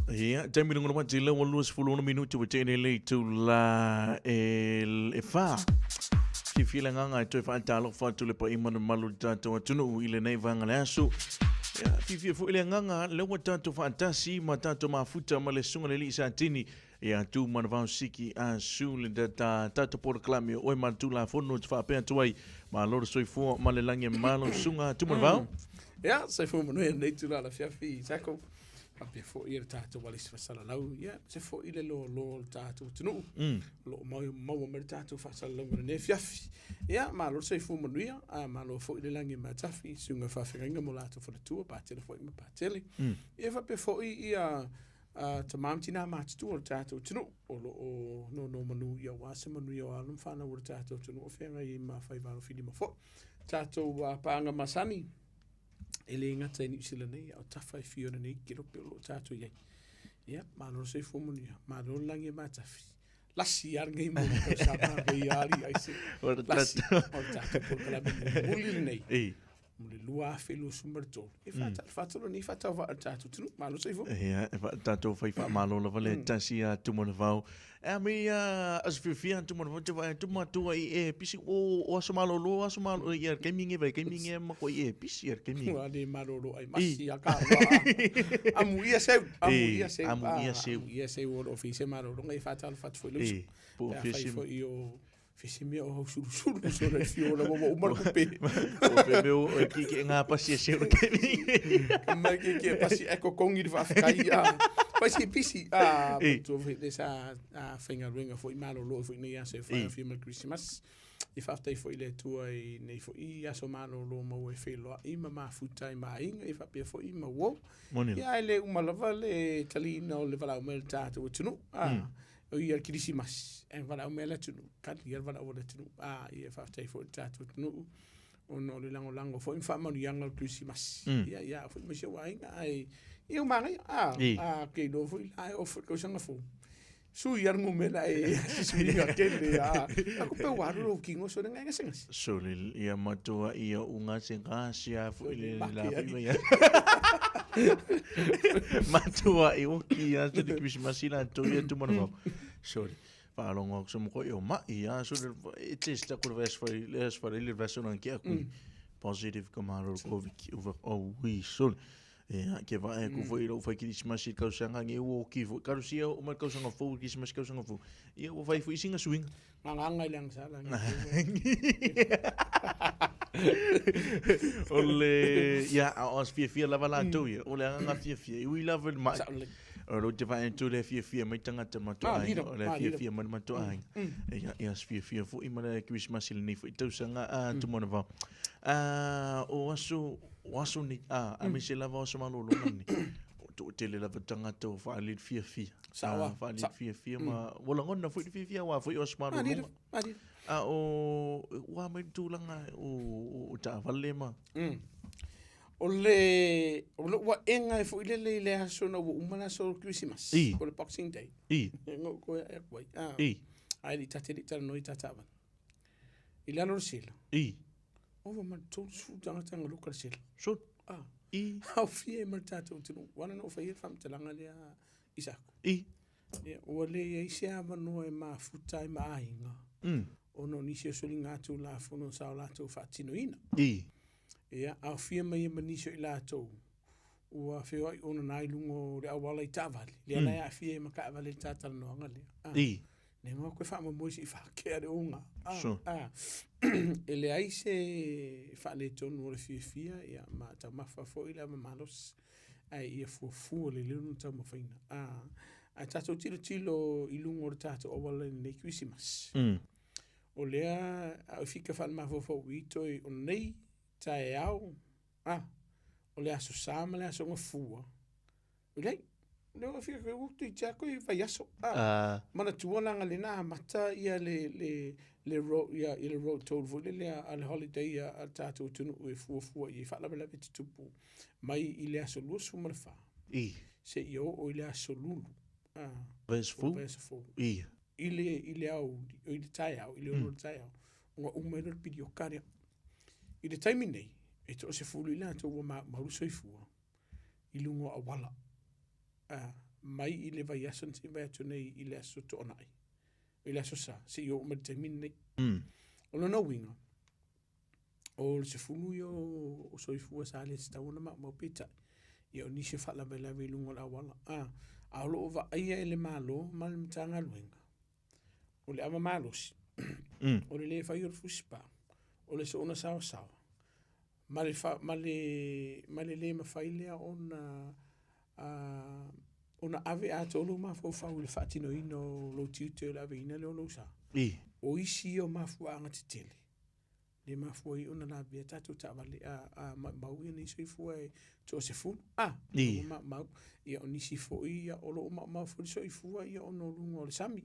Ia, taimi lunga o le ua 26 minuti ua tele le itula e, e whā. Fiafia le agaga e toe faatalofa atu le paia ma le mamalu o le tatou atunuu i lenei vaega le aso. Ia, fiafia foi le agaga lea ua tatou faatasi ma tatou mafuta ma le susuga le alii Satini ia tu manavao siki a su le ta tatou polokalame o oe ma le Tulafono te faapea atu ai. Malo le soifua ma le lagi e malo susuga Tumanavao. Ia, soifua manuia lenei itula o le afiafi, Sako. Faapea foi le tatou alisi faasalalau, ia, se foi le loaloa o le tatou atunuu. O lo o maua mai le tatou faasalalauga i lenei afiafi. Ia, malo le soifua manuia, a malo foi le lagi e matafi i susuga i faafeagaiga ma o latou faletua, Patele foi ma Patele. Ia, faapea foi ia tama ma tina matutua o le tatou atunuu o lo o nonomanu ia aua se manuia o alo ma fanau o le tatou atunuu o feagai ai ma faiva alofilima foi. Tatou paaga masani e le gata i Niu Sila nei, a o tafa e fia o lenei kelope o lo o tatou i ai. Ia, malo le soifua manuia, malo le lagi e matafi. Lasi lava lenei mo le tausaga vei ali ai se. Lasi, o le tatou polokalame mulimuli lenei. Mo le 2023. E faatalo nei faatauvaa o le tatou atunuu. Malo le soifua. Ia, e tatou fai faamalo lava le tasi a Tumanavao. E a me ia aso fiafia Tumanavao te vaai atu matua i e pisi o o aso malolo aso malo ia kaimi nge vai kaimi nge ma ko i e pisi ia kaimi. Ua le malolo ai masi a ka wa. Amu ia seu, amu ia seu. Amu ia seu. Amu ia seu o lo fi se malolo ngai faatalofa atu foi le uso. Po Pe a fai foi o Fisimia o hau sulusulu so le fio la ua uma le kupe. O fe meo o ki ki ngā pasi e seu ke mi. Mai ki ki pasi e kokongi le whaafekai a. Pai si pisi a tu foi le sa a whaingaluenga foi malolo foi nei aso e whai fia ma Christmas. I whaafetai foi le Atua i nei foi aso malolo maua e wheloa i ma mafuta i ma aiga i whapea foi ma uo. Ia e le uma lava le taliina o le valaau mai o le tatou atunuu. O ia le Kirisimasi, e valaau mai le atunuu, kali ia le valaau a le atunuu. A, ia faafetai foi i le tatou atunuu ona o le lagolago foi ma faamanuiaga o le Kirisimasi. Ia, ia au foi ma si ou aiga, ae ia ua manaia. A, a, ke iloa foi la e oo foi i le tausaga fou. Sui lava le numera e se suiga tele, a, aku pe ua alu lou kino sole ngai gasegase. Sole ia matua ia u gasegase a foi le la foi mai. Matua i oki a se Kirisimasi la to ia tu mana Sorry. Whaalongo aku sa moko i o mai a so le e test aku le vas fai le as fai le vas ona ki aku positive ka maro covid ki over oh we so e a ke va e ku foi ro fai Kirisimasi kausaga nge o ki foi karusia o mai kausaga fou Kirisimasi kausaga fou ia ua fai foi singa suinga Nganganga i le agasala. O le, ia, a o fiafia lava latou ia, o le agaga fiafia, e ui lava i le mai. O lo te vae atu le fiafia mai tagata ma matou aiga, o le fiafia mai le matou aiga. Ia, ia fiafia foi ma le Kerisimasi i lenei foi tausaga a Tumanavao. O aso, o aso nei, a, aemaise lava o aso malologa nei, o toatele lava tagata ua faaali le fiafia. Sao a. Faaali le fiafia ma ua lagona foi le fiafia aua foi o aso malologa. A o ua mai le tulaga o taavale ma. O le o lou aega e foi lele i le aso na ua uma le aso o le Kerisimasi, po o le Boxing Day. E na ou toe ae atu ai. Ae le i ta te le i talanoa i ta taavale. I lalo o le sela. Ova ma le 30 tagata na luka le sela. Sure. Aofia ai ma le tatou atunuu. Ua ala ona ou faia le faamatalaga lea Isako. Ia, ua leai se avanoa e mafuta ai ma aiga, ona o nisi o soligatulafono sa o latou faatinoina. Ia, aofia mai ai ma nisi o i latou ua feoai onana i luga o le auala i taavale, lea la e aafia ai ma taavale i le talatalanoaga lea. Lea na o atu e faamoemoe se i faatea le oga. E leai se faaletonu o le fiafia, ia, ma taumafa foi le ava malosi. Ae ia fuafua lelei lona taumafaiga. Ae tatou tilotilo i luga o le tatou auala i lenei Kerisimasi. O lea a o fika faale-mafaufau i toe o nei taeao, o le Aso Sa ma le Aso Gafua, Leai, lea ua fia ua tui tia koe vaiaso. Ah. Manatua leaga lea na amata ia le le le road ia i le road toll foi lele a le holiday a le tatou atunuu e fuafua i ai faalavelave tutupu mai i le aso 24. Seia oo i le aso Lulu. Ah. Vaiaso fou. Vaiaso fou. I le i le aoauli, i le taeao, i le 6 o le taeao, ona uma ai lea o le pilioka lea. I le taimi nei, e toasefulu i latou ua maumau le soifua. i luga o auala. mai i le vaiaso na se'i vae atu nei i le aso Toonai, i le aso Sa, seia oo mai i le taimi lenei. O lona uiga, o le 10 ia o soifua sa le tatau ona maumau peitai, ia o nisi o faalavelave i luga o le auala. A o lo o vaaia e le Malo ma le Matagaluega, o le ava malosi, o le le fai o le fusipa, o le soona saoasaoa, ma le, ma le, ma le le mafai lea ona ona ave atoa lou mafaufau i le faatinoina o lou tiute o le aveina lea o lou sa. O isi ia o mafuaaga tetele le mafua ai ona lavea tatou taavale a maumau ia nei soifua e toasefulu. Maumau. Ia o nisi foi ia o lo o maumau foi le soifua ia ona o luga o le sami,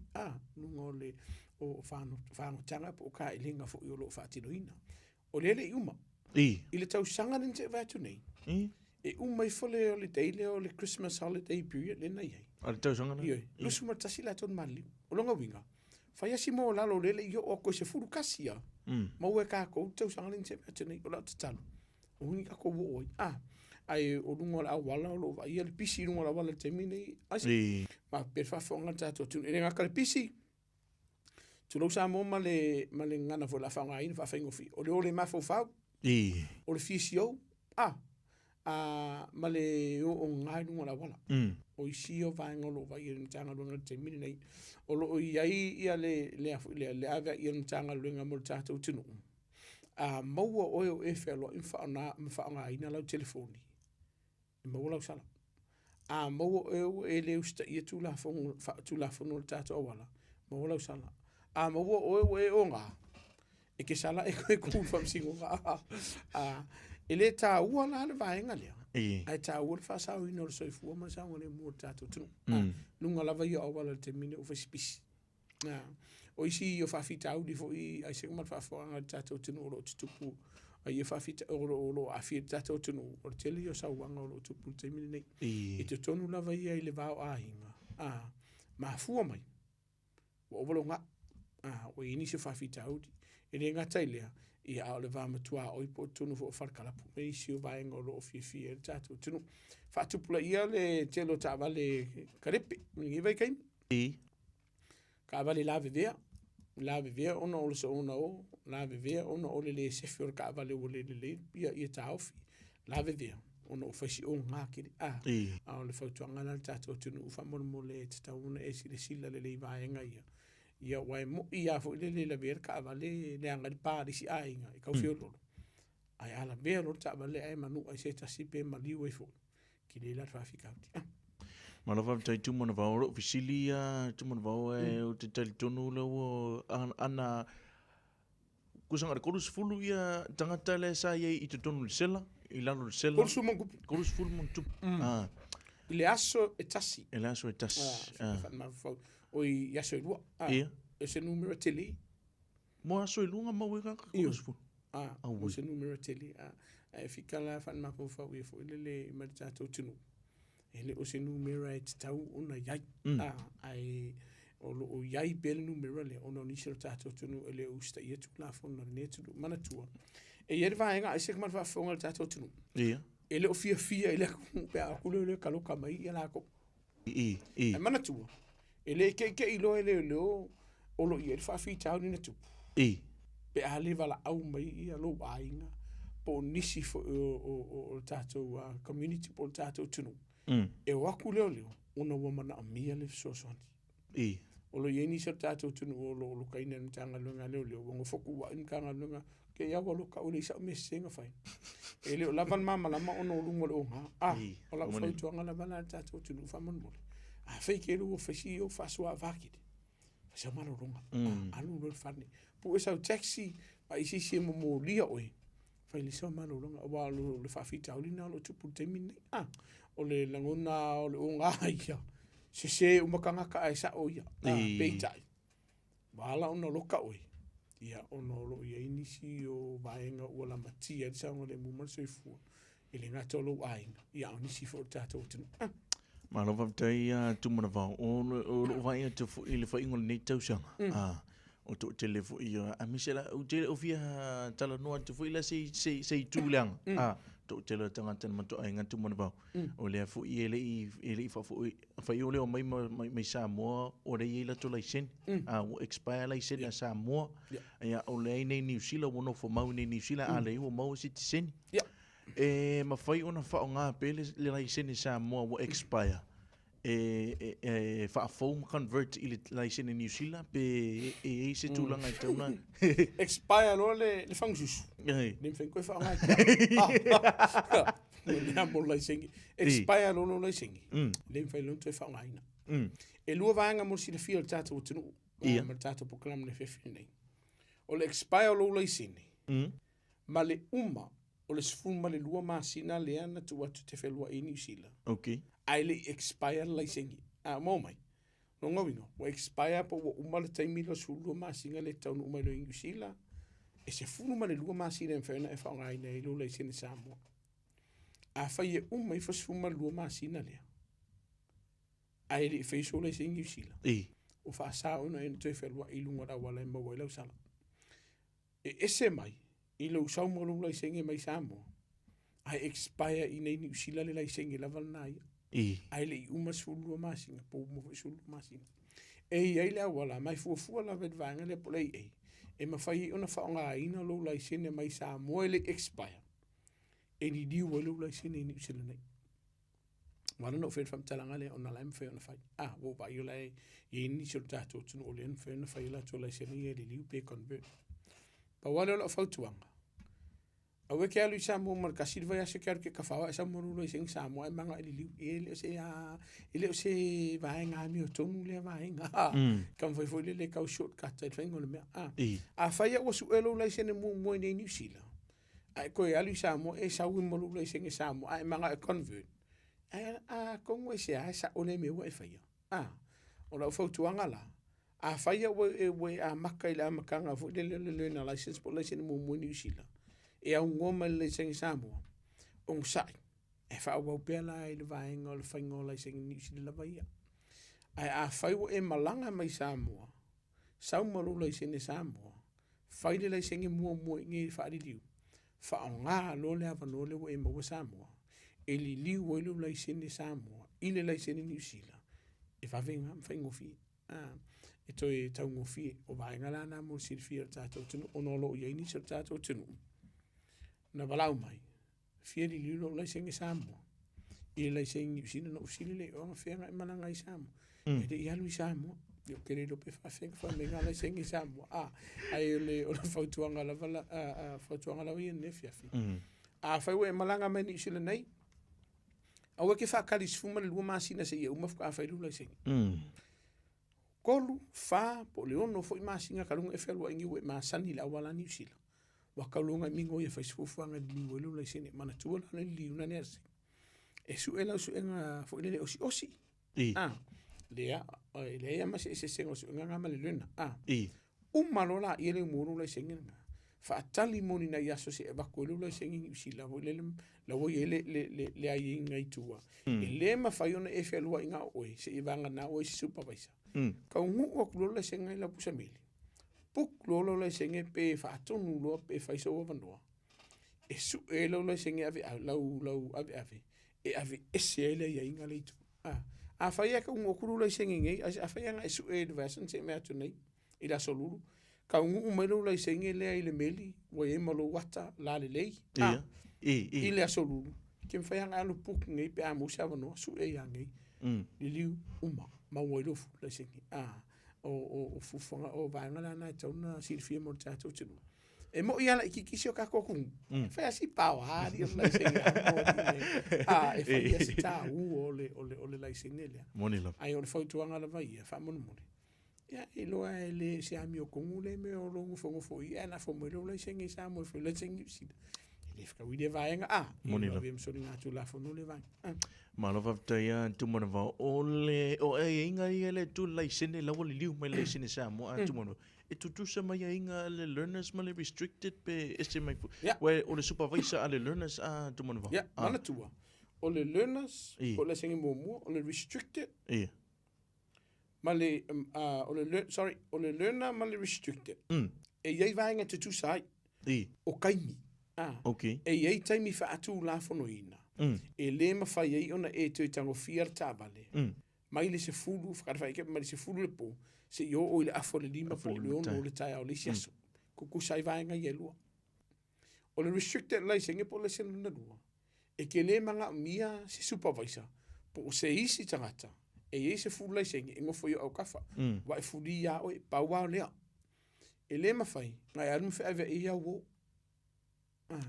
luga o le o fagotaga po o taelega foi o lo o faatinoina. O lea e le i uma. I le tausaga lea na tea atu nei, e uma ifo le holiday lea o le Christmas holiday period lea na i ai. A le tausaga lea? Ioe, 21 latou na maliliu. O lona uiga, fai lava si maualalo lea e le i oo atu i 11 ia, maua e tatou le tausaga lea na tea atu nei. O lau tatalo, aua ne i tatou oo ai. A, ae o luga o le auala o lo o vaaia le pisi i luga o le auala i le taimi lenei. Ma pei e faafofoga le tatou atunuu. E le gata i le pisi, Tulou Samoa ma le, ma le gagana foi o le a faaaogaina faafaigofie, o le o le mafaufau, o le fiasiou, a, a, ma le o oga i luga o le auala. O isi ia o vaega o lo o vaaia e le Matagaluega i le taimi lenei. O lo o i ai ia le, le a foi lea, le ave ai o le Matagaluega mo le tatou atunuu, a maua oe o e fealuai ma faaaoga, ma faaaogaina lau telefoni, e maua lau sala. A maua oe ua e le usitaia Tulafono, Tulafono o le tatou auala, maua lau sala. A maua oe ua e oga, e te sala e koe ku i le faamasinoga. A, e le taua la le vaega lea, ae taua le faasaoina o le soifua ma le saogalemu o le tatou atunuu. Luga lava ia o auala i le taimi lenei ua fai si pisi. O isi o faafitauli foi aemaise ma le faafofogaaga a le tatou atunuu o lo o tutupu ai ia o lo o aafia i le tatou atunuu, o le tele ia o sauaga o lo o tupu i le taimi lenei. I totonu lava ia i le va o aiga, a mafua mai, ua ova lou ga'u, ua i ai nisi o faafitauli. E le gata i lea, ia a o le va matuaoi po o totonu foi o fale kalapu ma isi o vaega o lo o fiafia ai le tatou atunuu. Faatupulaia le tele o taavale kalepe i lenei vaitaimi. Taavale lavevea, lavevea ona o le soona o, lavevea ona o le lē sefe o le taavale ua le lelei ia, ia taofi, lavevea ona ua fai si oga tele. A, a o le fautuaga la i le tatou atunuu faamolemole e tatau ona e silasila lelei i vaega ia, ia aua e moni lava foi le le lavea le taavale e leaga ai le pa a le isi aiga e tau feoloolo, ae a lavea loa le taavale ae manua i se tasi pe maliu ai foi, Tele la le faafitauli. Ah. Malo faafetai Tumanavao. O lou fesili ia Tumanavao e ou te talitonu lea ua ana kusa na o le 30 ia tagata lea sa i ai i totonu o le sela, i lalo o le sela. 30 ma ona tupu. 30 ma ona tupu. Ah. I le aso e tasi. I le aso e tasi. Ah. Faamafaufau. O i aso e lua. Ah. Ia. E se numera tele. Mo aso e lua nga mau e kaka 30. Ah, mo se numera tele. Ah, ae fika la faamafaufau ia foi lele ma le tatou atunuu. E le o se numera e tatau ona i ai. Ah, ae o lo o i ai pea le numera lea ona o nisi o le tatou atunuu e le o usitaia Tulafono a lenei atunuu. Manatua, e i ai le vaega aisea ma le faafofoga a le tatou atunuu. Ia. E le o fiafia i le atunuu pe a o atu leoleo e kaloka mai ia latou. I, i. Ae manatua, e le ke'ike'i loa e leoleo o lo o i ai le faafitauli na tupu. I. Pe a le valaau mai ia lou aiga po o nisi foi o le tatou community po o le tatou atunuu, e o atu leoleo ona ua manaomia le fesoasoani. I. O lo o i ai nisi o le tatou atunuu o lo o lokaina e le Matagaluega a Leoleo, ua nofo tuuai le Matagaluega, te i lava ua loka au e leai sau mea sese na fai. E le o lava le malamalama ona o luga o le oga. A, o lau fautuaga lava la i le tatou atunuu faamolemole, afai e te lua fai si ou faasoa ava tele, fai sau malologa, alu loa i le fale, pue sau taxi ma i se isi e momolia oe, fai lea sau malologa, aua o le faafitauli lena o lo o tupu i le taimi lenei. A, o le lagona o le oga ia, sese uma tagata ae sao ia. A, peitai, ua ala ona loka oe, ia, ona o lo o i ai nisi o vaega ua lamatia ai le saogalemu ma le soifua, e le gata o lou aiga, ia, a o nisi foi o le tatou atunuu. Ah. Malo faafetai ia Tumanavao. O lou vaai atu foi i le faaiuga o lenei tausaga, o toatele foi ia, aemaise la, ou te le o fia talanoa atu foi la se itu leaga. toatele o tagata na matou aiga Tumanavao, o lea foi e le i, e le i faafoi, afai o le omai mai, mai Samoa, o lea e i ai latou laisene, a ua expire laisene a Samoa, ia, o lea i inei i Niu Sila, ua nofo mau i inei i Niu Sila, a leai ua maua sitiseni. E mafai ona faaaoga pea le laisene Samoa ua expire e, e, e faafou ma convert i le laisene Niu Sila pe e i ai se tulaga e tatau ona Expire loa le, le fagususu. Ai. Le mafai koe faaaoga e te. Lea mo le laisene. Expire loa lou laisene. Le mafai loa ona toe faaaogaina. E lua vaega mo le silafia o le tatou atunuu ma le tatou polokalame i le afiafi lenei. O le expire o lou laisene ma le uma o le 12 masina lea na tuu atu te fealuai i Niu Sila. Ae le i expire le laisene. A maua mai? Lona uiga, ua expire po ua uma le taimi lea o le 12 masina lea e taunuu mai loa i Niu Sila, e 12 masina e mafai ona e faaaogaina ai lou laisene Samoa. Afai e uma ifo le 12 masina lea, ae le i faia sou laisene Niu Sila, ua faasa ona e toe fealuai i luga o le auala e maua ai lau sala. E ese mai i lou sau ma lou laisene mai Samoa, ae expire i inei Niu Sila le laisene lava lena ia. Ae le i uma 12 masina, po ua uma foi 12 masina. E i ai le auala, ma e fuafua lava i le vaega lea po o le AA, e mafai ai ona faaaogaina lou laisene mai Samoa e le i expire, e liliu ai lou laisene i Niu Sila nei. Ua ala ona ou fai le faamatalaga lea ona o la e mafai ona fai. Ah, ua ou vaai o la e i ai nisi o le tatou atunuu o lea e mafai ona fai a latou laisene ia e liliu pe convert. Pau lava lea o lau fautuaga, aua e te alu i Samoa ma le tasi le vaiaso e te alu e te tafao ae sau ma lou laisene Samoa ae maga e liliu. E le o se, e le o se vaega amiotonu lea vaega. Taumafai foi lele e tau shortcut ai le faiga o le mea. Afai ua sue lou laisene muamua i inei i Niu Sila, ae toe alu i Samoa, e sau ai ma lou laisene Samoa, ae manao e convert, ae atonu e se a e sao lea mea ua e faia. A, o lau fautuaga la, afai ua e, ua e amata i le amataga foi lele o le learner license po o le laisene muamua i Niu Sila, e aunoa ma le laisene Samoa, onosai, e faaauau pea la i le vaega o le faiga o laisene Niu Sila lava ia. Ae afai ua e malaga mai Samoa, sau ma lou laisene Samoa, fai le laisene muamua i inei e faaliliu, faaaoga loa le avanoa lea ua e maua Samoa, e liliu ai lou laisene Samoa i le laisene Niu Sila, e vave na ma faigofie. E toe taugofie. O vaega la na mo le silafia o le tatou atunuu, ona o lo o i ai nisi o le tatou atunuu na valaau mai, fia liliu lou laisene Samoa i le laisene Niu Sila. Na ou fesili lea i o fea na e malaga ai i Samoa. E le i alu i Samoa. Ia ou te le iloa pe faafefea ona fai mai ngā laisene i Samoa. A, ae o le, o le fautuaga lava la, a, a, fautuaga lava ia i lenei afiafi. Afai ua e malaga mai Niu Sila nei, aua e te faatali 12 masina seia uma faatoa fai lou laisene. 3, 4, po o le 6 foi masina talu ona e fealuai nei ua e masani i le auala Niu Sila, ua tau loa ona e migoi e fai se fuafuaga e liliu ai lou laisene. Manatua la le liliu na lea e sue lau suega foi lele osiosi. Ah, lea, e leai lava ma se eseesega o suega na ma le learner. Ah, uma loa laia le uma o lou laisene lena, faatali mo ni nai aso seia avatu ai lou laisene i Niu Sila foi lele la ua i ai le, le, le, le aiaiga i tua. E le mafai ona e fealuai na o oe seia vagana oe i se supervisor. Taunuu atu loa le laisene i lau pusa meli, book loa lou laisene pe faatonu loa pe fai sou avanoa, e sue ai lou laisene aveave, lau, lau aveave, e aveese ai le aiaiga lea i tua. Ah, afai e taunuu atu lou laisene nei, afai e na e sue i le vaiaso na tea atu nei, i le aso Lulu, taunuu mai lou laisene lea i le meli, ua i ai ma lou ata lalelei, ah, i le aso Lulu, ke mafai lava ona alu book nei pe a maua se avanoa, sue ia nei, liliu uma, maua ai lou full laisene. Ah, o fuafuaga, o vaega la na e tatau ona silafia mo le tatou atunuu. E moi lava laitiiti si o tatou atunuu, e fai lava si paoa alii o le laisene a, e fai lava si taua o le, o le, o le laisene lea. Moni lava. Ae o le fautuaga lava ia, faamolemole, ia e iloa e le o se amiotonu lea mea o lou nofonofo i i ae lafo mai lou laisene i Samoa e fai laisene Niu Sila. E le fetaui lea vaega, a, Moni lava. avea ma soligatulafono lea vaega. A. Malo faafetai a Tumanavao. O le o aiaiga ia le tu laisene la ua liliu mai le laisene Samoa a Tumanavao. E tutusa mai aiaiga a le learners ma le restricted pe ese mai foi. Ia. Ua o le supervisor a le learners a Tumanavao. Ia, manatua, o le learners, po o le laisene muamua, o le restricted, Ia. ma le, o le, sorry, o le learner ma le restricted. E i ai vaega e tutusa ai. O taimi. A, e i ai taimi faatulafonoina e le mafai ai ona e toe tagofia le taavale mai le 10, whakawhai mai le 10 le po, seia oo i le afa o le 5 po o le 6 o le taeao o le isi aso. Tutusa ai vaega ia e lua. O le restricted laisene po o le laisene lona lua, e te le manaomia se supervisor po o se isi tagata e i ai se full laisene e nofo i ou autafa, aua e fuli ia oe, pau lava o lea. E le mafai ona e alu ma feaveai au uo.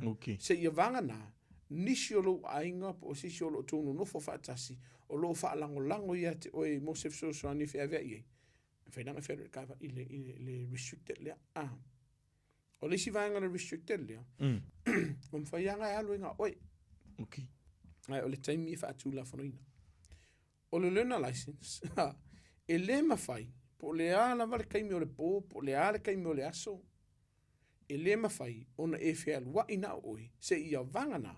Okay. Seia vagana nisi o lou aiga po o se isi o lo o tou nonofo faatasi o lo o faalagolago ia te oe mo se fesoasoani e feaveai ai, e mafai la ona fealuai i le, i le, le restricted lea. Ah. O le isi vaega o le restricted lea, ua mafai lava ona e alu ai na o oe. Okay. Ae o le taimi e faatulafonoina. O le learner license, e le mafai, po o le a lava le taimi o le po, po o le a le taimi o le aso, e le mafai ona e fealuai na o oe seia vagana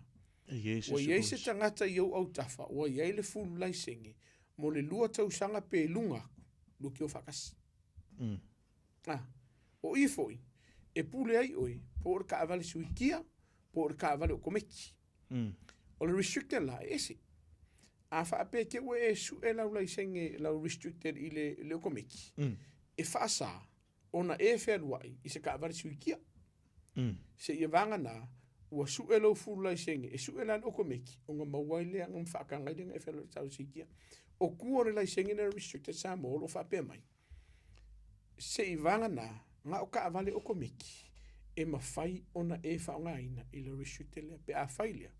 ua i ai se tagata i ou autafa ua i ai le full laisene mo le lua tausaga pe luga atu, lua te o faatasi. Ah, o i foi, e pule ai oe po o le taavale suikia po o le taavale okomeki. O le restricted la, e ese. A faapea te ua e sue lau laisene, lau restricted i le, le okomeki, e faasa ona e fealuai i se taavale suikia. Seia vagana ua sue lou full laisene, e sue la le okomeki, ona maua ai lea ma faataga ai lea ona e fealuai i le taavale suikia. O tua o le laisene lea restricted Samoa o lo o faapea mai, seia vagana na o taavale okomeki e mafai ona e faaaogaina i le restricted lea. Pe afai lea,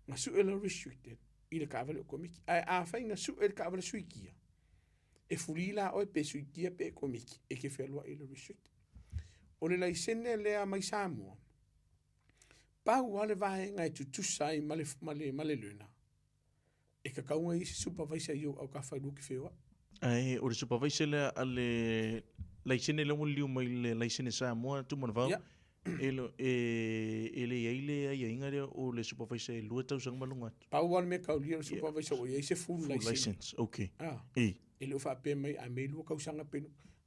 na sue lau restricted i le taavale okomeki. Ae afai na sue i le taavale suikia, e fuli la oe pe suikia pe okomeki, e te fealuai i le restricted. O le laisene lea mai Samoa, pau lava le vaega e tutusa ai ma le, ma le, ma le learner, e tatau ona i ai se supervisor i ou autafa i lua te feoai. Ae o le supervisor lea a le laisene lea ua liliu mai le laisene Samoa Tumanavao, Ia. e le, e, e le i ai le aiaiga lea o le supervisor e lua tausaga ma luga atu. Pau lava le mea taulia o le supervisor ua i ai se full Full license. license, okay. Ah, E. e le o faapea mai a mei lua tausaga pe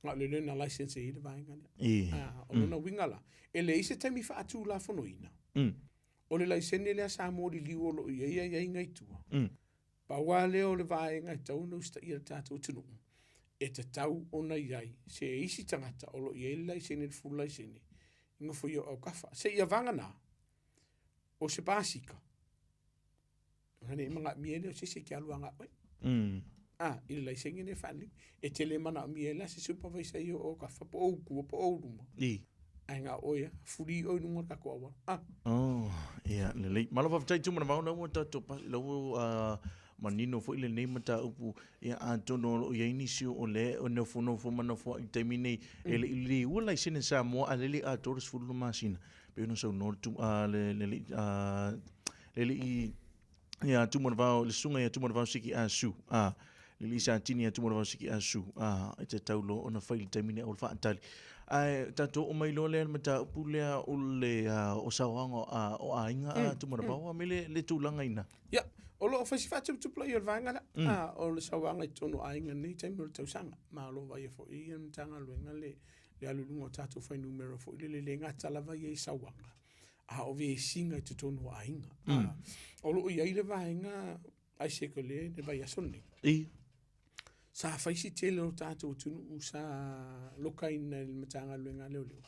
na o le learner license e i ai le vaega lea. E. Ah, o lona uiga la, e leai se taimi faatulafonoina. O le laisene lea Samoa liliu o lo o i ai aiaiga i tua. Pau lava lea o le vaega e tatau ona usitaia e le tatou atunuu, e tatau ona i ai se isi tagata o lo o i ai le laisene, le full laisene, i nofo i ou autafa. Seia vagana, o se pasika, Ina ne i manaomia ai lea o se isi e te alu agai oe. A, i le laisene lea faaliliu. E te le manaomia ai la se supervisor i o autafa po o ou tua po o ou luma. Ae na o oe lava, fuli oe i luga o le tatou auala. A. Oh, ia, lelei. Malo faafetai Tumanavao, la ua tatou pasi, la ua manino foi lenei mataupu. Ia, atonu o lo o i ai nisi o lea e nofonofo ma nofoai i le taimi nei, e le i liliua laisene Samoa a lele atoa le 12 masina. Pei ona saunoa le tu, a, le, le, le, a, le alii ia Tumanavao, le susuga ia Tumanavao Siki A Su, a, le alii Satini ia Tumanavao Siki A Su, a, e tatau loa ona fai i le taimi nei aua le faatali. Ae tatou oo mai loa lea i le mataupu lea o le, a, o saoaga a, o aiga a Tumanavao, a me le, le tulaga i ina. Ia, o lo o fai si faatuputupulaia o le vaega lea, a, o le sauaga i totonu o aiga i lenei taimi o le tausaga. Ma o lo o vaaia foi e le Matagaluega le, le alu i luga o tatou fuainumera foi lele, e le gata lava ia i sauaga, a o vesiga i totonu o aiga. O lo o i ai le vaega Isaac o lea i le vaiaso lenei. Sa fai si tele o tatou atunuu sa lokaina i le Matagaluega a Leoleo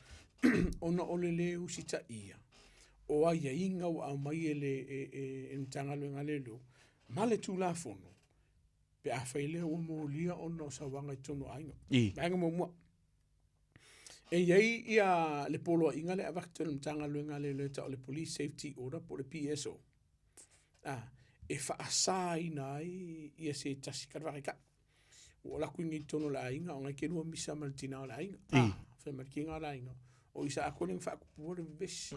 ona o le lē usitaia o aiaiga ua aumai e le e, e, e Matagaluega a Leoleo ma le Tulafono pe afai lea ua molia ona o sauaga i totonu o aiga. Vaega muamua, E i ai ia le poloaiga lea e avatu e le Matagaluega a Leoleo e tau o le Police Safety Order po o le PSO, a, e faasaina ai ia se tasi kalafakai. Ua alu atu i inei i totonu o le aiga ona e te lua misa ma le tina o le aiga. A, fai mai le tina o le aiga, o i sa atoa lea na faatupua le vevesi.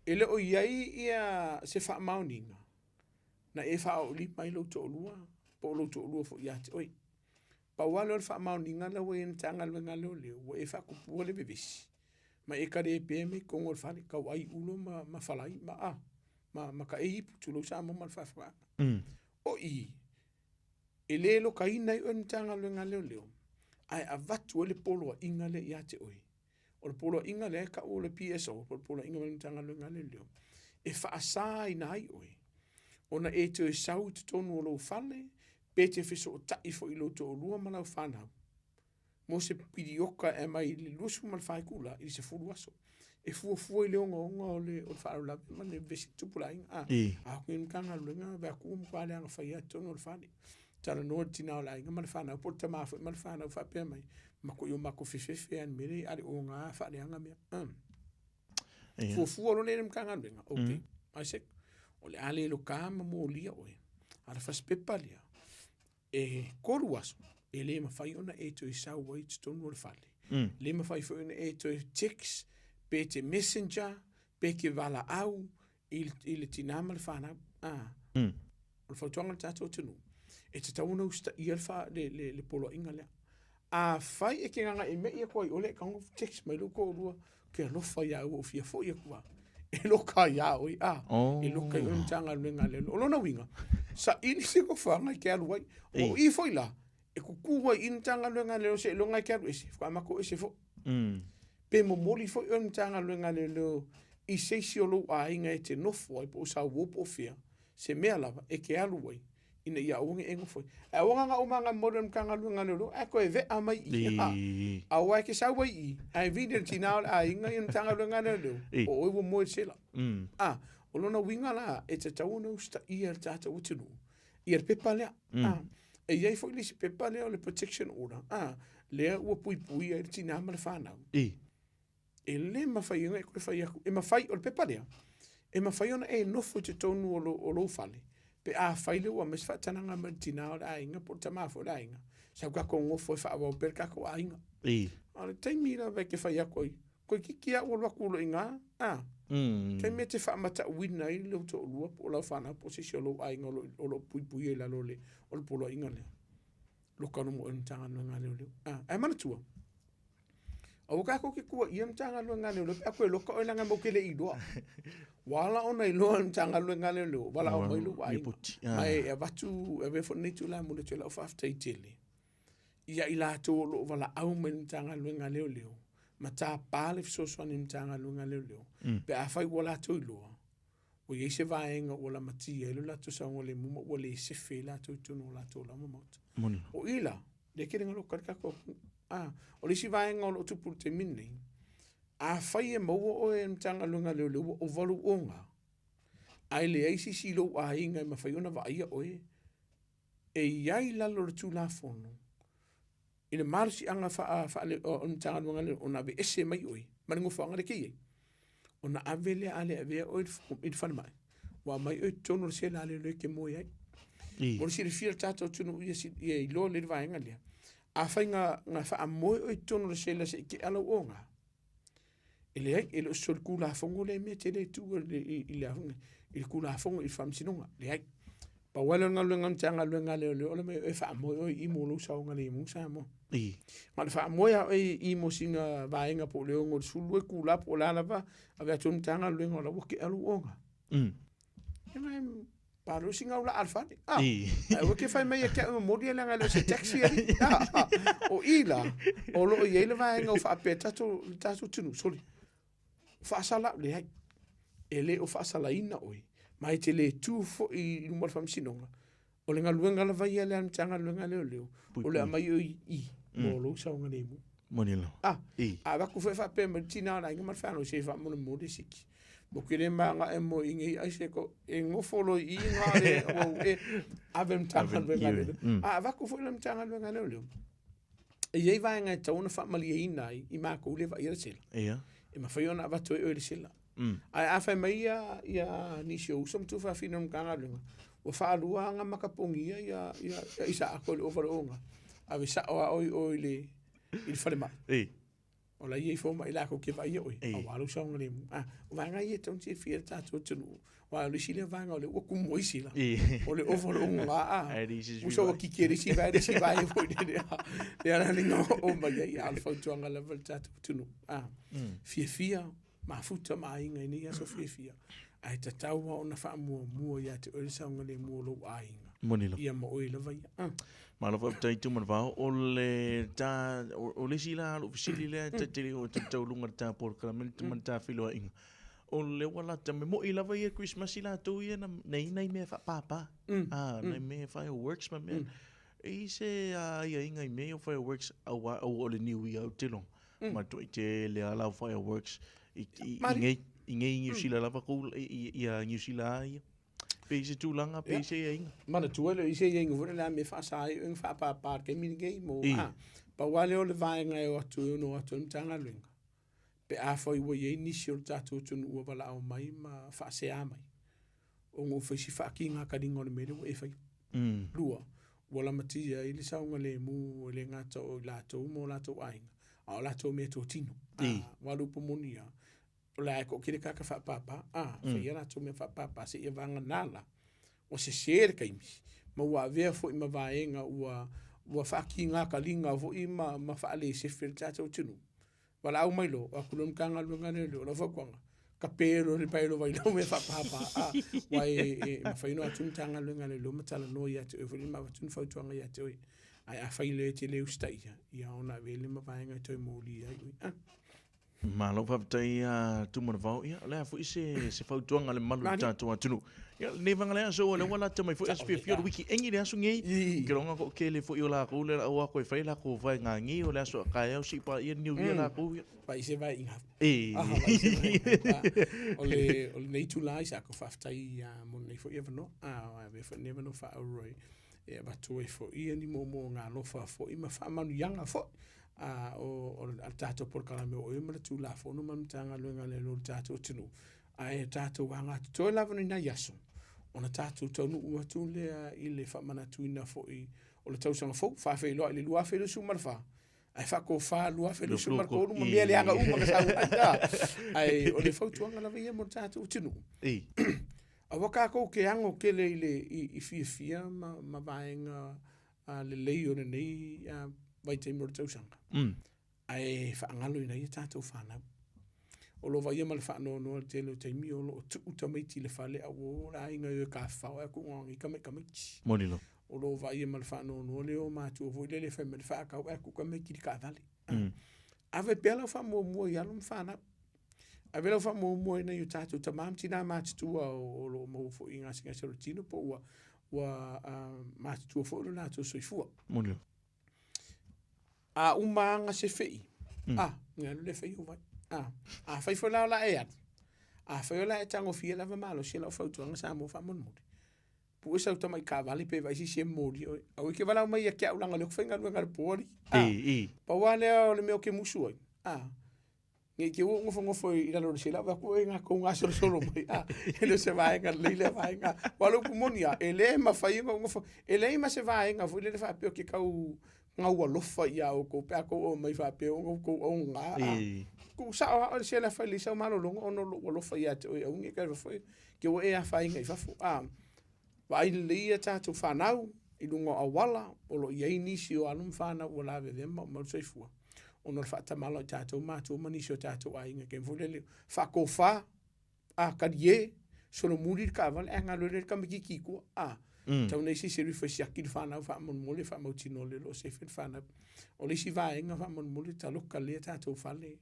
E le o i ai ia se faamaoniga na e faaoolima ai lou toalua po o lou toalua foi ia te oe. Pau lava lea o le faamaoniga la ua i ai i le Matagaluega a Leoleo, ua e faatupua le vevesi, ma e talepea mai totonu o le fale, tau ai ulo ma, ma falai, ma, a, ma, ma taei ipu, tulou Samoa ma le faafofogaaga. O i, e le lokaina ai oe e le Matagaluega a Leoleo, ae avatu ai le poloaiga lea ia te oe. O le poloaiga lea e tau o le PSO, po o le Poloaiga mai le Matagaluega a Leoleo, e faasaina ai oe ona e toe sau i totonu o lou fale pe te fesootai foi i lou toalua ma lau fanau mo se pilioka e aumai i le 24 itula i le 10 aso. E fuafua i le ogaoga o le faalavelave ma le vevesi tupu le aiga. A, a o le Matagaluega vaai atu ua matua leaga fai lava totonu o le fale. Talanoa i le tina o le aiga ma le fanau po o le tama foi ma le fanau faapea mai, matuai o matou fefefe lava i le mea lea, a le oga faaleaga mea. Fuafua loa lea e le Matagaluega, okay, Isaac, o le a le loka ma molia oe, a o le fasipepa lea, e 3 aso, e le mafai ona e toe sau ai i totonu o le fale. Le mafai foi ona e toe text, pe te messenger, pe te valaau i le tina ma le fanau. O le fautuaga i le tatou atunuu, e tatau ona usitaia le poloaiga lea. Afai e te gagaemei atu ai i o le tago text mai lou toalua, ou te alofa ia oe ua ou fia foi atu lava. E loka ia oe, a, e loka i oe le Matagaluega a Leoleo. O lona uiga, saili se nofoaga e te alu ai. O i foi la, e kuku ai i le Matagaluega a Leoleo seiloga e te alu ese, faatoa matou ese foi. Pe momoli foi oe e le Matagaluega a Leoleo i se isi o lou aiga e te nofo ai, po o sauo po o fea, se mea lava e te alu ai, ina ia aua ne i e nofo ai. Ae aua na o maga momoli o le Matagaluega a Leoleo ae toe vea mai i i. Aua e te sau ai i i, ae vili e le tina o le aiga ia le Matagaluega a Leoleo, o oe ua moe i le sela. A, o lona uiga la, e tatau ona usitaia e le tatou atunuu ia le pepa lea. A, e i ai foi le isi pepa lea o le protection order, a, lea ua puipuia ai le tina ma le fanau. E le mafai ona e toe fai atu, e mafai, o le pepa lea, e mafai ona e nofo i totonu o lou, o lou fale, pe afai lea ua aumai se faatanaga mai le tina o le aiga po o le tama foi o le aiga, sau tatou nofo e faaauau pea le tatou aiga. A o le taimi lava e te fai atu ai, toeitiiti lava ua alu atu loa i ina, a, taimi e te faamatauina ai lou toalua po o lau fanau po o se isi o lou aiga o lo o lo o puipuia i lalo o le, o le poloaiga lea. Loka loa ma oe i le Matagaluega a Leoleo. A, ae manatua, Aua tatou te tuuaia Matagaluega a Leoleo pe a toe loka oe leaga matou te le i iloa. Ua ala ona iloa e le Matagaluega a Leoleo, valaau mai lou aiga. Ma e avatu, e avea foi lenei itula e momoli atu ai lau faafetai tele ia i latou o lo o valaau mai i le Matagaluega a Leoleo ma tapa le fesoasoani a le Matagaluega a Leoleo pe afai ua latou iloa ua i ai se vaega ua lamatia ai lo latou saogalemu ma ua le sefe ai latou i totonu o latou laoa ma maota. O i la, lea e tele ina loka ai le tatou atunuu. A, o le isi vaega o lo o tupu i le taimi lenei, afai e maua oe e le Matagaluega a Leoleo ua ova lou oga, ae leai se isi i lou aiga e mafai ona vaaia oe, e i ai i lalo o le Tulafono i le malosiaga o le Matagaluega lea ona aveese mai oe ma le nofoaga lea e te i ai, ona ave lea a le avea oe i le falemai, ua aumai oe i totonu o le sela a leoleo e te moe ai. Mo le silafia e le tatou atunuu ia iloa lelei le vaega lea, afai na faamoe oe i totonu o le sela se i tea lou oga, E leai, e le o se solitulafono lea mea e te le tuua i le Tulafono i le Faamasinoga. Leai. Pau lava lea o le galuega a le Matagaluega a Leoleo o le mea e faamoe oe i i mo lou saogalemu Samoa. Na o le faamoe lava oe i i mo sina vaega po o le 6 i le 12 itula po o le a lava, ave atu i le Matagaluega o la ua tea lou oga. Ia Palo sina au laa o le fale. Ah, ae aua e te fai mai ia te au e momoli leaga e le o se taxi alii. Ah, ah. O i la, o lo o i ai le vaega o faapea tatou, le tatou atunuu, sole, faasala, leai, e le o faasalaina oe, ma e te le tu foi i luma o le faamasinoga. O le galuega lava ia lea a le Matagaluega a Leoleo, o le aumai oe i i mo lou saogalemu. Moni lava. Ah, a avatu foi faapea mai le tina o le aiga ma le fanau, se faamolemole siki. Mo ke le maga e mo i nei ai se ko e ngofo lo i ngā le o e ave Matagaluega a Leoleo. A avatu foi le Matagaluega a Leoleo, e i ai vaega e tatau ona faamalieina ai i matou le vaaia le sela. Ia. E mafai ona avatu ai oe i le sela. Ae a fai mai ia, ia nisi o uso ma tuafafine o le Matagaluega, ua faalua aga makapogia ia, ia, ia Isaako i le ova o le oga, ave sao lava oe i o i le, i le falemai. O la e i ai fomai latou te vaaia oe, aua lou saogalemu. A, o vaega ia e tatau ona silafia e le tatou atunuu, aua o le isi lea vaega o lea ua tumu ai sila, o le ova o le oga, a, uso ua kiki e le isi vae, le isi vae foi lele, a, lea la na oo mai ai, a o le fautuaga lava i le tatou atunuu, a, fiafia, mafuta ma aiga i nei aso fiafia, ae tatau lava ona faamuamua ia te oe le saogalemu o lou aiga. Moni lava. Ia ma oe lava ia. Ah. Malo faafetai Tumanavao. O le ta, o le isi la lou fesili lea ta te le o te tau luga le ta polokalame ma le ta feiloaiga. O le ua lata me moi lava ia Christmas latou ia na nei nai mea faapapa. Ah, nai mea fireworks ma mea. E i se aiaiga i mea ia o fireworks aua o le New Year ou te iloa. Ma tuai tele lava lau fireworks i i i nei Niu Sila lava kou ia Niu Sila a ia. Pe i se tulaga, pe i se aiaiga. Manatua lea, i se aiaiga foi lea mea faasa ai oe ona faapapa i le taimi lenei mo, a, pau lava lea o le vaega e o atu e ono o atu ai le Matagaluega, pe afai ua i ai nisi o le tatou atunuu ua valaau mai ma faasea mai, ona ua fai si faatigataliga o le mea lea ua e faia. Lua, ua lamatia ai le saogalemu e le gata o i latou ma o latou aiga, a o latou meatotino. A, aua o le upu moni lava, o le a e toatele tagata faapapa, a, fai a latou mea faapapa seia vagana la, ua sese le taimi, ma ua avea foi ma vaega ua ua faatigataliga foi ma ma faalesefe le tatou atunuu. Valaau mai loa, o atu loa le Matagaluega a Leoleo, o lau fautuaga, tape loa le paelo vai lau mea faapapa, a, aua e e mafai ona o atu le Matagaluega a Leoleo ma talanoa ia te oe foi lea ma avatu ni fautuaga ia te oe. Ae afai loa e te le usitaia, ia ona avea lea ma vaega e toe molia ai oe. A. Malo faafetai ia Tumanavao. Ia, o le a foi se, se fautuaga a le mamalu o le tatou atunuu. Ia, lenei vaega le aso, o lea ua lata mai foi aso fiafia o le wiki-engi le aso nei. Ou te iloa toatele foi o lakou lea o le a o atu e fai lakou vaega nei o le aso a taeao se i paia le New Year lakou. Ia. Vai se vaega. E. Vai se vaega. O le, o lenei itula i sa ko faafetai ia mo lenei foi avanoa. A, avea foi lenei avanoa faaauau ai e avatu ai foi ia ni moomooga alofa foi ma faamanuiaga foi a o, o le tatou polokalame o oe ma le Tulafono ma le Matagaluega a le Leoleo o le tatou atunuu, ae tatou alagatotoe lava ni nai aso, ona tatou taunuu atu lea i le faamanatuina foi o le tausaga fou, faafeiloai i le 2024, ae faatofa 2023 ma mea leaga uma na sau ai. Ae o le fautuaga lava ia mo le tatou atunuu. Aua tatou te ano tele i le i fiafia ma, ma vaega lelei o lenei vaitaimi o le tausaga, ae faagaloina ai a tatou fanau. O lo o vaaia ma le faanoanoa i le tele o taimi o lo o tuu tamaiti i le fale a ua o le aiga e o e tafafao ae tuu nei tamaiti. Moni lava. O lo o vaaia ma le faanoanoa le o matua foi lele fai mai le faatau ae tuu tamaiti i le taavale. Ave pea lau faamuamua i alo ma fanau. Ave lau faamuamua i nai o tatou tama ma tina matutua o lo o maua foi i gasegase o le tino po ua ua matutua foi lo latou soifua. Moni. A uma aga se fei, a, ne alu le fei o vai. A, a fai foi la o la e alu. A fai o la e tagofia lava malosi lau fautuaga Samoa faamolemole. Pue sau tamai taavale pe vaai se isi e momoli oe. Aua e te valaau mai ia te au leaga o lea ou te faigaluega i le po alii. A, pau lava lea o le mea ou te musu ai, a, ne i te i ua ou nofonofo i lalo o le sela ou vaai atu e gata gasolosolo mai, a, e le o se vaega lelei lea vaega. Aua o le upu moni lava, e le mafai ona ou nofo, e leai ma se vaega foi lele faapea ou te tau gaualofa ia outou pe a outou omai faapea ona outou auga, a. Tuusao lava oe i le sela e fai lelei sau malologa ona o lou alofa ia te oe, aua ne i e fai te ua e afaina i fafo. A, vaai lelei a tatou fanau i luga o auala, o lo o i ai nisi o alo ma fanau ua lavevea ma maumau le soifua ona o le faatamala o tatou matua ma nisi o tatou aiga i le taimi foi lele, faatofa, a, talie, solomuli le taavale ae galue lelei le tamaitiiti i tua. A, tau nei se isi e alu ifo e siaki le fanau faamolemole, faamautinoa lelei o lo o sefe le fanau. O le isi vaega faamolemole, taloka lelei a tatou fale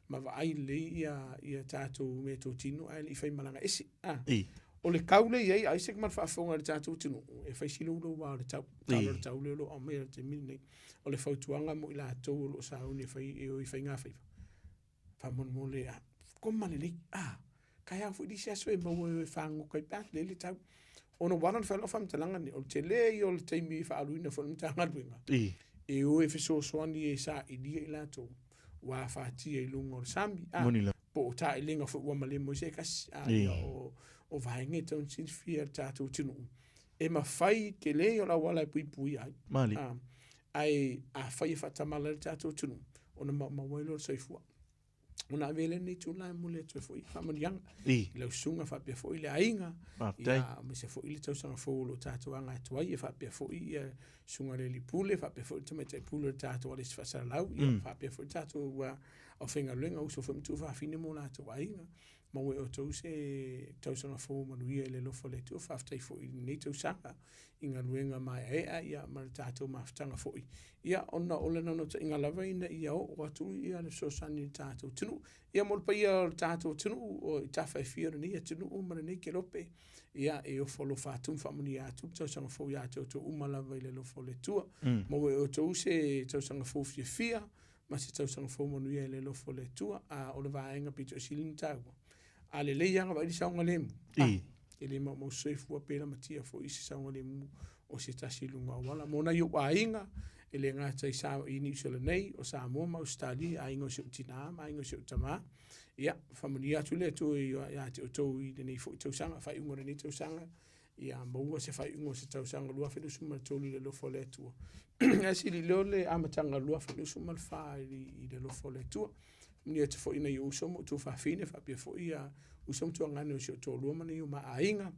ma vaai lelei ia, ia tatou meatotino ae le i faimalaga ese. A, o le tau lea e i ai, ai se ma le faafofoga i le tatou atunuu, e fai si louloua o le tau, talo o le tau lea o lo o aumaia i le taimi lenei. O le fautuaga mo i latou o lo o sauni e fai, e o i faigafaiva, faamolemole, a, koma lelei, a, taeao foi le isi aso e maua ai e fagota ai pe a lelei le tau. Ona ua ala ona fai lau faamatalaga lenei, o le tele ia o le taimi e faaaluina foi e le Matagaluega, e o e fesoasoani e sailia i latou ua afatia i luga o le sami, a, po o taelega foi ua malemo ai se tasi, a, ia, o vaega e tatau ona silafia e le tatou atunuu, e mafai tele ia o le auala e puipuia ai. A, ae afai e faatamala ai le tatou atunuu, ona maumau ai lea o le soifua. Ona avea lea lenei itula e momoli atu ai foi faamanuiaga i lau susuga faapea foi le aiga, ia, aemaise foi le tausaga fou o lo o tatou aga atu ai, ia faapea foi ia susuga i le alii pule, faapea foi le tamaitai pule o le tatou Alesi Faasalalau, ia faapea foi le tatou aufaigaluega, uso foi ma tuafafine ma o latou aiga. Maua e outou se tausaga fou manuia i le alofa o le Atua. Faafetai foi i lenei tausaga i galuega maeaea ia ma le tatou mafutaga foi. Ia ona o le naunautaiga lava ina ia oo atu ia le fesoasoani i le tatou atunuu. Ia mo le paia o le tatou atunuu o i tafa e fia o lenei atunuu ma lenei kelope, ia e ofo alofa atu ma faamanuia atu le tausaga fou ia te outou uma lava i le alofa o le Atua. Maua e outou se tausaga fou fiafia ma se tausaga fou manuia i le alofa o le Atua. A o le vaega pito sili ona taua, a lelei lava vaai le saogalemu, a e le maumau soifua pe lamatia foi i se saogalemu o se tasi i luga o auala. Mo nai ou aiga, e le gata i, Sa, i Niu Sila nei, o Samoa ma Ausetalia, aiga o si ou tinā ma aiga o si ou tamā. Ia, faamanuia atu le Atua ia te outou i lenei foi tausaga, faaiuga o lenei tausaga, ia maua se faaiuga o se tausaga 2023 i le alofa o le Atua. Ae sili lea o le amataga 2024 i le alofa o le Atua. Manuia atu foi i nai ou uso ma ou tuafafine, faapea foi ia uso ma tuagane o si ou toalua ma nai o ma aiga,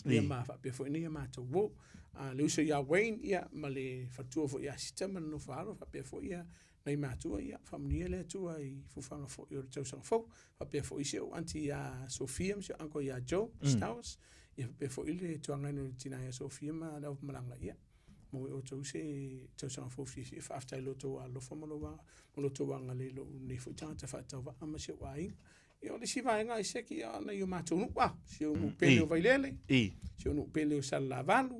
ia ma faapea foi nai a matou uo. A le uso ia Wayne, ia, ma le faletua foi ia Sita ma le nofo a alo, faapea foi ia nai matua, ia, faamanuia le Atua i fuafuaga foi o le tausaga fou. Faapea foi si ou aunty ia Sophia ma si ou uncle ia Joe Stowers, ia faapea foi le tuagaina o le tina ia Sophia ma le aufamalaga, ia, maua e outou se tausaga fou fiafia. Faafetai i lo outou alofa ma lo outou agalelei i lou nei foi tagata faatauvaa ma si ou aiga. Ia, o le isi vaega Isaac, ia, nai o matou nuu, ah, si ou nuu pele o Vailele, si ou nuu pele o Salelavalu,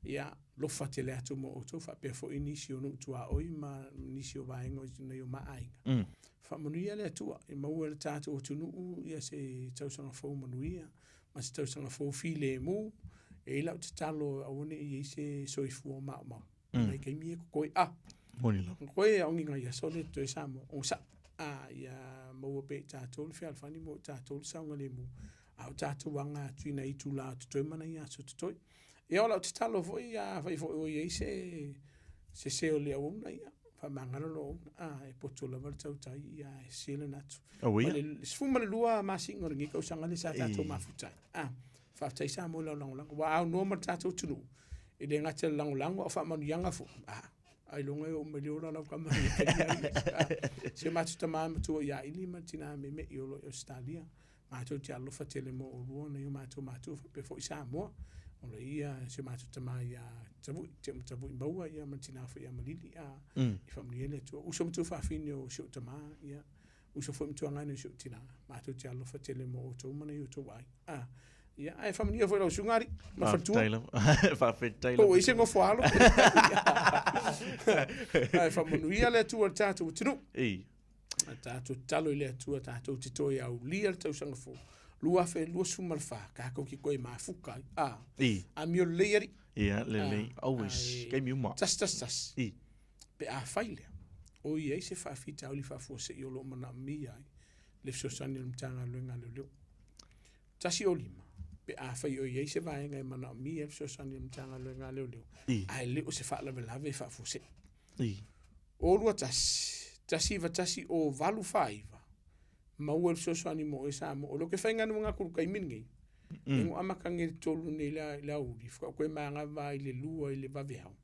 ia, lofa tele atu mo outou, faapea foi nisi o nuu tuaoi ma nisi o vaega o nai o ma aiga. Faamanuia le Atua e maua e le tatou atunuu ia se tausaga fou manuia ma se tausaga fou filemu. E i ai lau tatalo aua ne i i ai se soifua maumau. Nai taimi e kokoe a. Moni lava. Kokoe a ongi ngai aso le toe Samoa. Ogasai. A ia maua pea i tatou le fealofani maua i tatou le saogalemu. A o tatou aga atu i nai itula o totoe ma nai aso o totoe. Ia o lau tatalo foi, afai foi ua i ai se sese o le auauna, ia, faamagalo lou auauna. A, e poto lava le tautai, ia, e sese lona atu. Aua ia. Ma le 12 masina o lenei tausaga lea sa tatou mafuta ai. A, faafetai Samoa i lau lagolago. Ua aunoa ma le tatou atunuu, e le gata i le lagolago a o faamanuiaga foi. A, ailoga e oo mai le ola lau tama i le taimi a si o matou tama matua ia Ili ma le tina Meimei o lo o i Ausetalia. Matou te alofa tele mo olua nai o matou matua faapea foi Samoa. O lo ia si o matou tama ia Tavui, te uma Tavui maua ia ma le tina foi ia Malili a i faamanuia le Atua. Uso ma tuafafine o si ou tama ia, uso foi ma tuagane o si ou tina. Matou te alofa tele mo outou ma nai outou aiga. A ia ae faamanuia foi lau susuga alii ma faletua. Faafetai lava. Faafetai lava. Po o i se nofo alo. Ae faamanuia le Atua i le tatou atunuu. I. A tatou tatalo i le Atua tatou te toe aulia le tausaga fou 2024 tatou te toe mafuta ai. A, I. amio lelei alii. Ia, lelei. Always. Ae, Taimi uma. Tasi, tasi, tasi. I. Pe a fai lea, o i ai se faafitauli faafuasei o lo o manaomia ai le fesoasoani a le Matagaluega a Leoleo. 105, pe a fai o i ai se vaega e manaomia le fesoasoani a le Matagaluega a Leoleo, I. ae le o se faalavelave faafuasei. I. O 21, 191 o 849, maua le fesoasoani mo oe Samoa. O lo ke faigaluega atu i le taimi lenei, e no amataga i le 3 nei i le aoauli, faatoa toe manava i le 2 i le vaveao,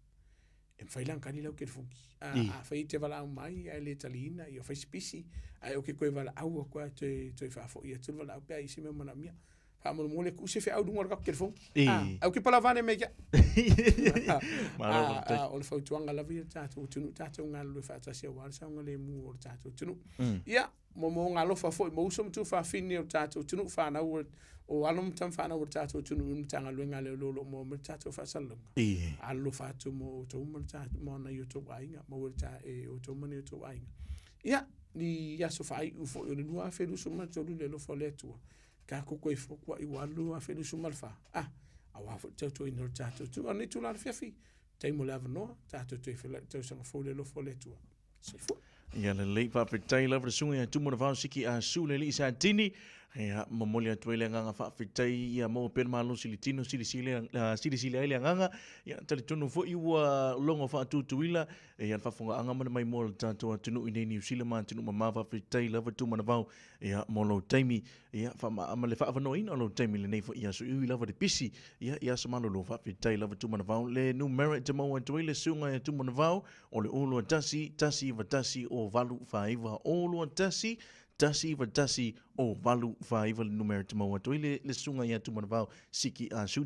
e mafai la ona tali lau telefoni. A, afai e te valaau mai ae le taliina, ia fai se pisi, ae ou te toe valaau atu lava e toe faafoi atu le valaau pe a i ai se mea o manaomia. Faamolemole tuu se feau i luga o le tatou telefoni. I. Ae ou te palavane mai ia te au. Malo faafetai. O le fautuaga lava ia i le tatou atunuu, tatou galulue faatasi aua le saogalemu o le tatou atunuu. Ia, moomooga alofa foi mo uso ma tuafafine o le tatou atunuu, fanau o alo ma tama fanau o le tatou atunuu i le Matagaluega a Leoleo o lo o maua mai le tatou faasalalauga. Alolofa atu mo outou ma le ma nai o outou aiga, maua e outou ma nai o outou aiga. Ia, ni aso faaiu foi o le 2023 i le alofa o le Atua, tatou toe fotuai ua alu le 2024, ah, aua foi le tautuaina o le tatou atunuu. A o lenei itula o le afiafi, taimi o le avanoa, tatou toe feiloai i le tausaga fou i le alofa o le Atua. Soifua. Ia lelei, faafetai lava le susuga ia Tumanavao Siki Asu le alii Satini. Ia, momoli atu ai le agaga faafetai ia maua pea le malosi i le tino, silisili, silisili ai le agaga. Ia, talitonu foi ua logo faatutuila ia le faafofogaaga ma le maimoa o le tatou atunuu i nei Niu Sila ma atunuu mamao. Faafetai lava Tumanavao ia, mo lou taimi, ia, faama, ma le faaavanoaina o lou taimi i lenei foi aso, e ui lava i le pisi, ia, i aso malolo. Faafetai lava Tumanavao. Le numera e te maua atu ai le susuga ia Tumanavao, o le 0 2 1 1 9 1 0 8 4 9 0 2 1 1 91 0 8 4 9 le numera te maua atu ai le, le susuga ia Tumanavao Siki Asu.